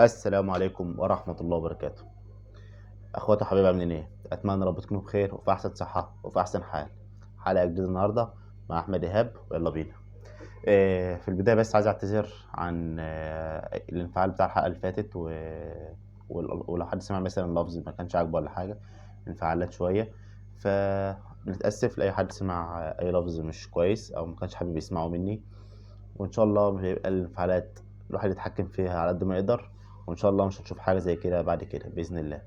السلام عليكم ورحمة الله وبركاته. اخواتي وحبايبي عاملين ايه؟ اتمنى رب تكونوا بخير وفي احسن صحة وفي احسن حال. حلقة جديدة النهاردة مع احمد ايهاب، ويلا بينا. في البداية بس عايز اعتذر عن الانفعال بتاع الحلقة اللي فاتت، ولو حد سمع مثلا لفظ ما كانش عاجبه ولا حاجة، انفعالات شوية، فبنتأسف لأي حد سمع أي لفظ مش كويس أو ما كانش حابب يسمعه مني. وإن شاء الله هيبقى الانفعالات الواحد يتحكم فيها على قد ما يقدر، وإن شاء الله مش هنشوف حاجة زي كده بعد كده بإذن الله.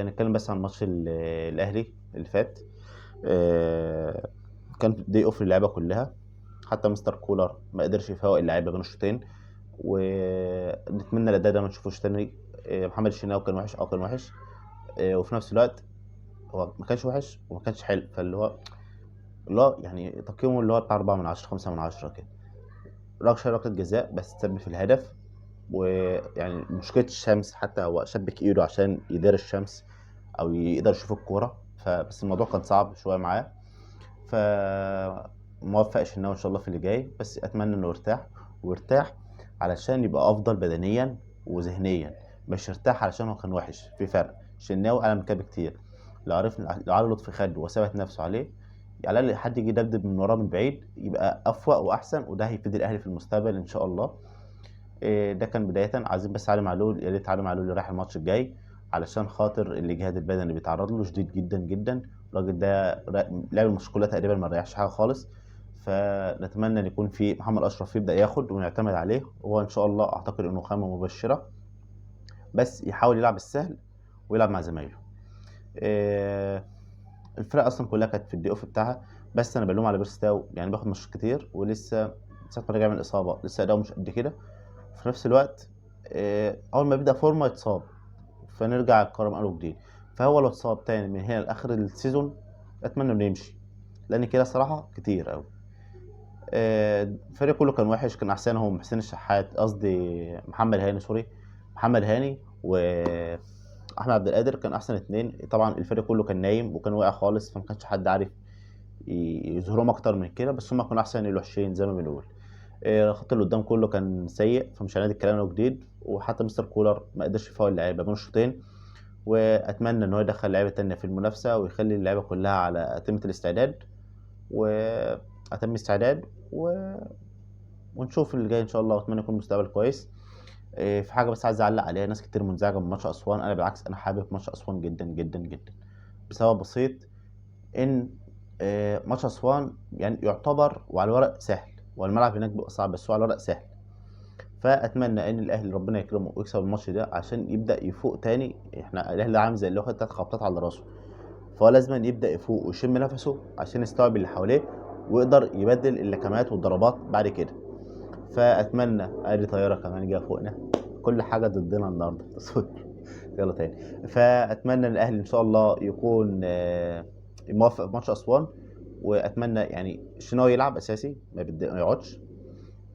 نتكلم بس عن ماتش الأهلي اللي فات. كان day off للعيبة كلها، حتى مستر كولر ما قدرش يفوق اللعيبة بين الشوطين، ونتمنى الأداء ده ما نشوفوش تاني. محمد الشناوي كان وحش، كان وحش، وفي نفس الوقت هو ما كانش وحش وما كانش حلو، فاللي هو لا يعني تقييمه اللي هو بتاع 4 من 10، 5 من 10 كده. ركلة جزاء بس تسبب في الهدف، ويعني مشكلة الشمس، حتى هو شبك ايده عشان يدير الشمس او يقدر يشوف الكورة، فبس الموضوع كان صعب شوية معاه. ف موفق الشناوي ان شاء الله في اللي جاي، بس اتمنى انه يرتاح، ويرتاح علشان يبقى افضل بدنيا وذهنيا، مش يرتاح علشان هو كان وحش. في فرق، الشناوي اعلى من كده بكتير. لو عرفنا لو علي لطفي خد وثبت نفسه عليه، على الاقل حد يجي يدبدب من وراه من بعيد يبقى افوق واحسن، وده هيفيد الاهلي في المستقبل ان شاء الله. ده كان بداية. عايزين بس علي معلول، يا ريت علي معلول يريح الماتش الجاي علشان خاطر الاجهاد البدني اللي بيتعرض له شديد جدا جدا. الراجل ده لعب الماتش كلها تقريبا ما ريحش حاجة خالص، فنتمنى ان يكون في محمد اشرف يبدا ياخد ونعتمد عليه، وهو ان شاء الله اعتقد انه خامة مبشرة، بس يحاول يلعب السهل ويلعب مع زمايله. الفرق اصلا كلها كانت في ال day off بتاعها، بس انا بلوم على بيرسي تاو، بياخد ماتشات كتير ولسه ساعة ما رجع من الاصابة لسه اداؤه مش قد كده. في نفس الوقت، اول ما بيبدا فورمه يتصاب، فنرجع القرار من اول وجديد. فهو لو اتصاب تاني من هنا لاخر ال season اتمنى انه يمشي، لان كده صراحة كتير قوي. الفريق كله كان وحش، كان احسنهم حسين الشحات، قصدي محمد هاني، sorry محمد هاني و احمد عبد القادر كان احسن اتنين. طبعا الفريق كله كان نايم وكان واقع خالص، فما كانش حد عارف يظهرهم اكتر من كده، بس هم كانوا احسن الوحشين زي ما بنقول. الخط اللي قدام كله كان سيء، فمش هنادي الكلام لو جديد. وحتى مستر كولر ما قدرش يفاول اللعيبة بين الشوطين، واتمنى ان هو يدخل لعيبة تانية في المنافسة ويخلي اللعيبة كلها على اتمه الاستعداد واتم استعداد ونشوف اللي جاي ان شاء الله، واتمنى يكون مستقبل كويس. في حاجة بس عايز اعلق عليها، ناس كتير منزعجه من ماتش اسوان. انا بالعكس انا حابب ماتش اسوان جدا جدا جدا، بسبب بسيط ان، ماتش اسوان يعتبر وعلى الورق سهل، والملعب هناك بيبقى صعب بس هو على الورق سهل. فاتمنى ان الاهلي ربنا يكرمه ويكسب الماتش ده عشان يبدا يفوق تاني. احنا الاهلي عامل زي اللي واخد 3 خبطات على راسه، فهو لازم يبدا يفوق ويشم نفسه عشان يستوعب اللي حواليه ويقدر يبدل اللكمات والضربات بعد كده. فاتمنى ادي طيارة كمان جاية فوقنا، كل حاجة ضدنا النهارده في التصوير. يلا تاني. فاتمنى ان الاهلي ان شاء الله يكون موفق في ماتش اسوان، واتمنى الشناوي يلعب اساسي ما يقعدش،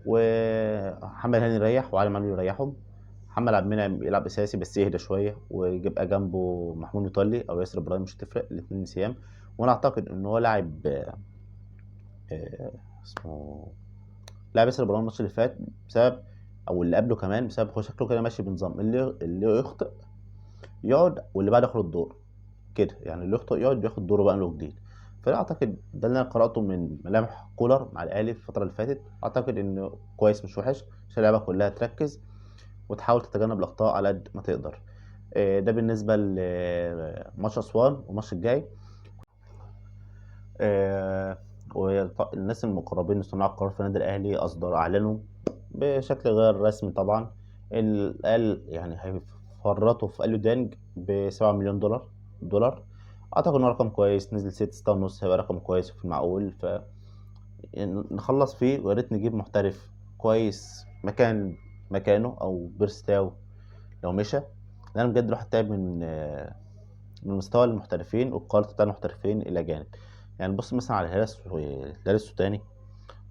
ومحمد هاني يريح وعلي معلول يريحهم، محمد عبد المنعم يلعب اساسي بس يهدى شوية، ويبقى جنبه محمود متولي او ياسر ابراهيم، مش هتفرق الاثنين سيام. وانا اعتقد ان هو لاعب، اسمه لاعب ياسر ابراهيم الماتش اللي فات بسبب، او اللي قبله كمان، بسبب هو شكله كده ماشي بنظام اللي يخطئ يقعد واللي بعده ياخد الدور كده، اللي يخطئ يقعد بياخد دوره بقى له جديد. فانا اعتقد ده اللي انا قراته من ملامح كولر مع الاهلي في الفترة اللي فاتت. اعتقد انه كويس مش وحش، عشان اللعيبة كلها تركز وتحاول تتجنب الاخطاء على قد ما تقدر. ده بالنسبة لماتش اسوان والماتش الجاي. والناس المقربين لصناع القرار في النادي الاهلي اعلنوا بشكل غير رسمي طبعا، قال هيفرطوا في اليو ديانج ب7 مليون دولار. اعتقد انه رقم كويس، نزل ست، ستة ونص، هيبقى رقم كويس وفي المعقول، ف نخلص فيه. ويا ريت نجيب محترف كويس مكانه او بيرسي تاو لو مشى، لان بجد الواحد تعب من مستوى المحترفين وال quality بتاع المحترفين الاجانب. بص مثلا على الهلال السوداني،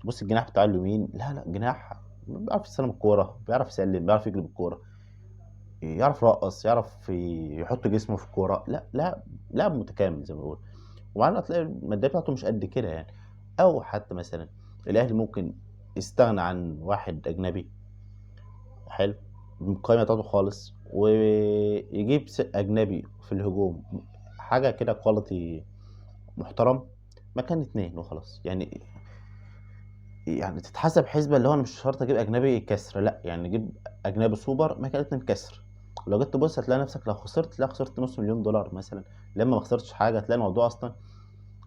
بص الجناح بتاع اليمين، لا لا جناح بيعرف يستلم الكورة، بيعرف يسلم، بيعرف يجري بالكورة، يعرف يرقص، يعرف يحط جسمه في الكورة، لا لا لاعب متكامل زي ما بيقول. ومع تلاقي المادية بتاعته مش قد كده. او حتى مثلا الاهلي ممكن يستغنى عن واحد اجنبي حلو من القائمة بتاعته خالص، ويجيب اجنبي في الهجوم، حاجة كده quality محترم مكان 2 وخلاص. يعني تتحسب حسبه اللي هو انا مش شرط اجيب اجنبي كسر، لا يعني اجيب اجنبي سوبر مكان 2 كسر. لو جيت تبص هتلاقي نفسك لو خسرت، لا خسرت نص مليون دولار مثلا، لما ما خسرتش حاجة. هتلاقي الموضوع اصلا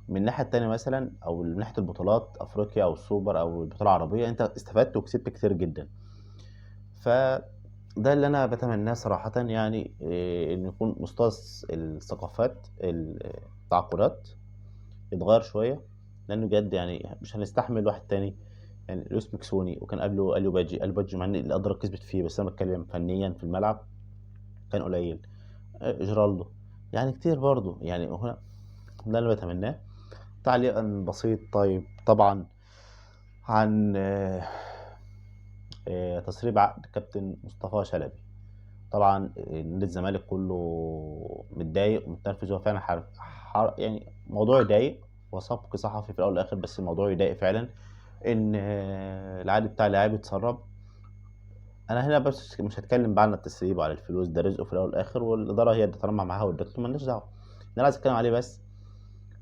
من الناحية التانية مثلا، او من ناحية البطولات افريقيا او السوبر او البطولة العربية، انت استفدت وكسبت كتير جدا. فده اللي انا بتمناه صراحة، يعني ان يكون مستوى الثقافات التعاقدات يتغير شوية، لانه بجد يعني مش هنستحمل واحد تاني. يعني لويس ميكسوني وكان قبله اليو باجي، اليو باجي مع ان الادارة كسبت فيه، بس انا بتكلم فنيا في الملعب كان قليل. جيرالدو يعني كتير برضو. يعني هنا ده اللي بتمناه. تعليقا بسيط طيب طبعا عن تسريب عقد كابتن مصطفى شلبي. طبعا نادي الزمالك كله متضايق ومتنرفز، هو فعلا يعني موضوع يضايق، وسبق صحفي في الاول والاخر، بس الموضوع يضايق فعلا ان العقد بتاع اللاعب اتسرب. انا هنا بس مش هتكلم بقى عن التسريب وعلى الفلوس، ده رزقه في الاول والاخر، والادارة هي اللي طالما معاها وادت له، مالناش دعوه. اللي انا عايز اتكلم عليه بس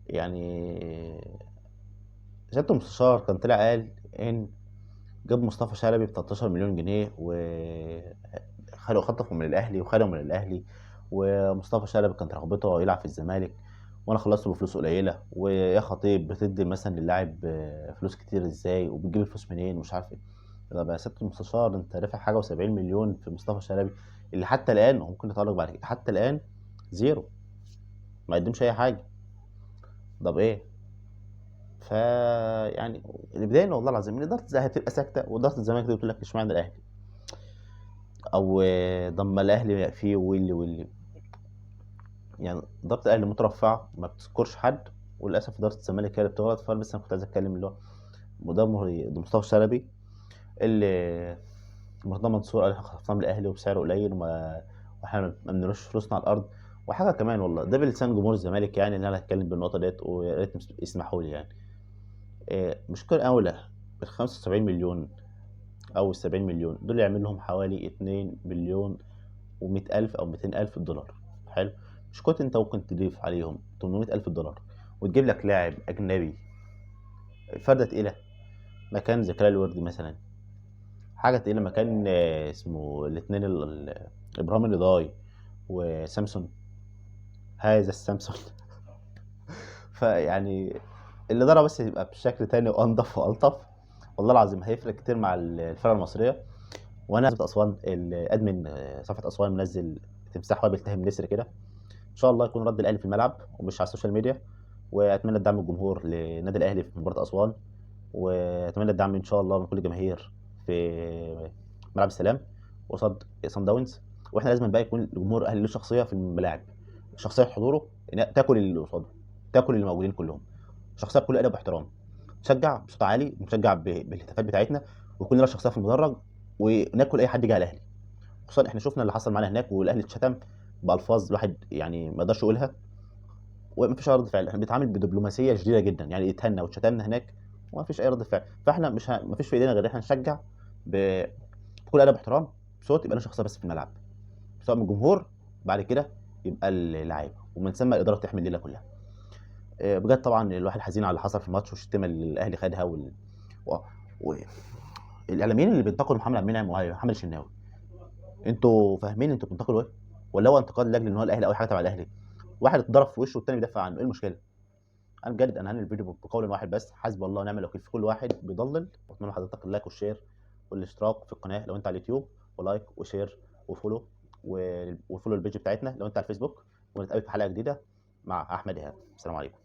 يعني سيادة المستشار كان طلع قال ان جاب مصطفى شلبي ب 13 مليون جنيه، وخدوا خطفوا من الاهلي وخدوا من الاهلي، ومصطفى شلبي كانت رغبته يلعب في الزمالك، وانا خلصته بفلوس قليله، ويا خطيب بتدي مثلا للاعب فلوس كتير ازاي، وبتجيب الفلوس منين ومش عارف ايه. طب يا سيادة المستشار انت رافع حاجة و70 مليون في مصطفى شلبي اللي حتى الان هو ممكن يتالق بعد كده، حتى الان zero، ما قدمش اي حاجة. طب ايه؟ ف يعني اللي بيضايقني والله العظيم ان ادارة الاهلي هتبقى ساكته، واداره الزمالك بتقول لك اشمعنى الاهلي، او ضم الاهلي فيه واللي واللي. يعني ادارة الاهلي مترفعه ما بتذكرش حد، وللاسف ادارة الزمالك هي اللي بتغلط. فانا بس انا كنت عايز اتكلم اللي هو ده مصطفى شلبي اللي مرتضى منصور قال احنا خطفناه من الاهلي وبسعر قليل، واحنا ما بنرش فلوسنا على الارض. وحاجه كمان والله ده بلسان جمهور الزمالك، يعني ان انا هتكلم بالنقطة ديت ويا ريت يسمحوا لي. يعني مش كل اولى بال 75 مليون او 70 مليون دول يعمل لهم حوالي 2 مليون ومية الف او ميتين الف دولار. حلو، مش كنت انت ممكن تضيف عليهم 800 الف دولار وتجيب لك لاعب اجنبي فرده تقيلة مكان زكريا الوردي مثلا، حاجة تقيلة مكان اسمه الاثنين ابراهيم الرضاي وسامسون، هذا السامسون. فيعني الادارة بس يبقى بشكل تاني وانضف والطف، والله العظيم هيفرق كتير مع الفرق المصرية. وانا صفحة اسوان الادمن صفحة اسوان منزل تمساح وهو بيلتهم نسر كده، ان شاء الله يكون رد الاهلي في الملعب ومش على ال social media. واتمنى الدعم الجمهور لنادي الاهلي في مباراة اسوان، واتمنى الدعم ان شاء الله من كل الجماهير في ملعب السلام قصاد صن داونز. واحنا لازم بقى يكون الجمهور الاهلي له شخصية في الملاعب، شخصية في حضوره تاكل اللي قصاده، تاكل اللي موجودين كلهم، شخصية بكل ادب واحترام، نشجع بصوت عالي، نشجع بالهتافات بتاعتنا، ويكون لنا شخصية في المدرج، وناكل اي حد جه على الاهلي. خصوصا احنا شفنا اللي حصل معانا هناك، والاهلي اتشتم بالفاظ الواحد يعني ما يقدرش يقولها، ومفيش اي رد فعل. احنا بنتعامل بدبلوماسيه شديدة جدا، يعني اتهنا واتشتمنا هناك ومفيش اي رد فعل. فاحنا مش مفيش في ايدينا غير احنا نشجع بكل ادب واحترام، بصوت يبقى لنا شخصية بس في الملعب، سواء من الجمهور بعد كده يبقى اللعيبة، ومن ثم الادارة تحمي الليلة كلها. بجد طبعا الواحد حزين على اللي حصل في الماتش والشتيمه اللي الاهلي خدها و... الاعلاميين اللي بينتقدوا محمد عبد المنعم ومحمد الشناوي، انتوا فاهمين انتوا بتنتقدوا ايه؟ ولا هو انتقاد لاجل ان هو الاهلي او حاجة تبع الاهلي؟ واحد اتضرب في وشه والتاني بيدافع عنه، ايه المشكلة؟ انا بجد انا هنهي الفيديو بقول واحد بس، حسبي الله ونعم الوكيل في كل واحد بيضلل. واتمنى حضرتك ال like وال share والاشتراك في القناة لو انت على اليوتيوب، و like و share و follow و follow ال page بتاعتنا لو انت على الفيسبوك. ونتقابل في حلقة جديدة مع احمد ايهاب. السلام عليكم.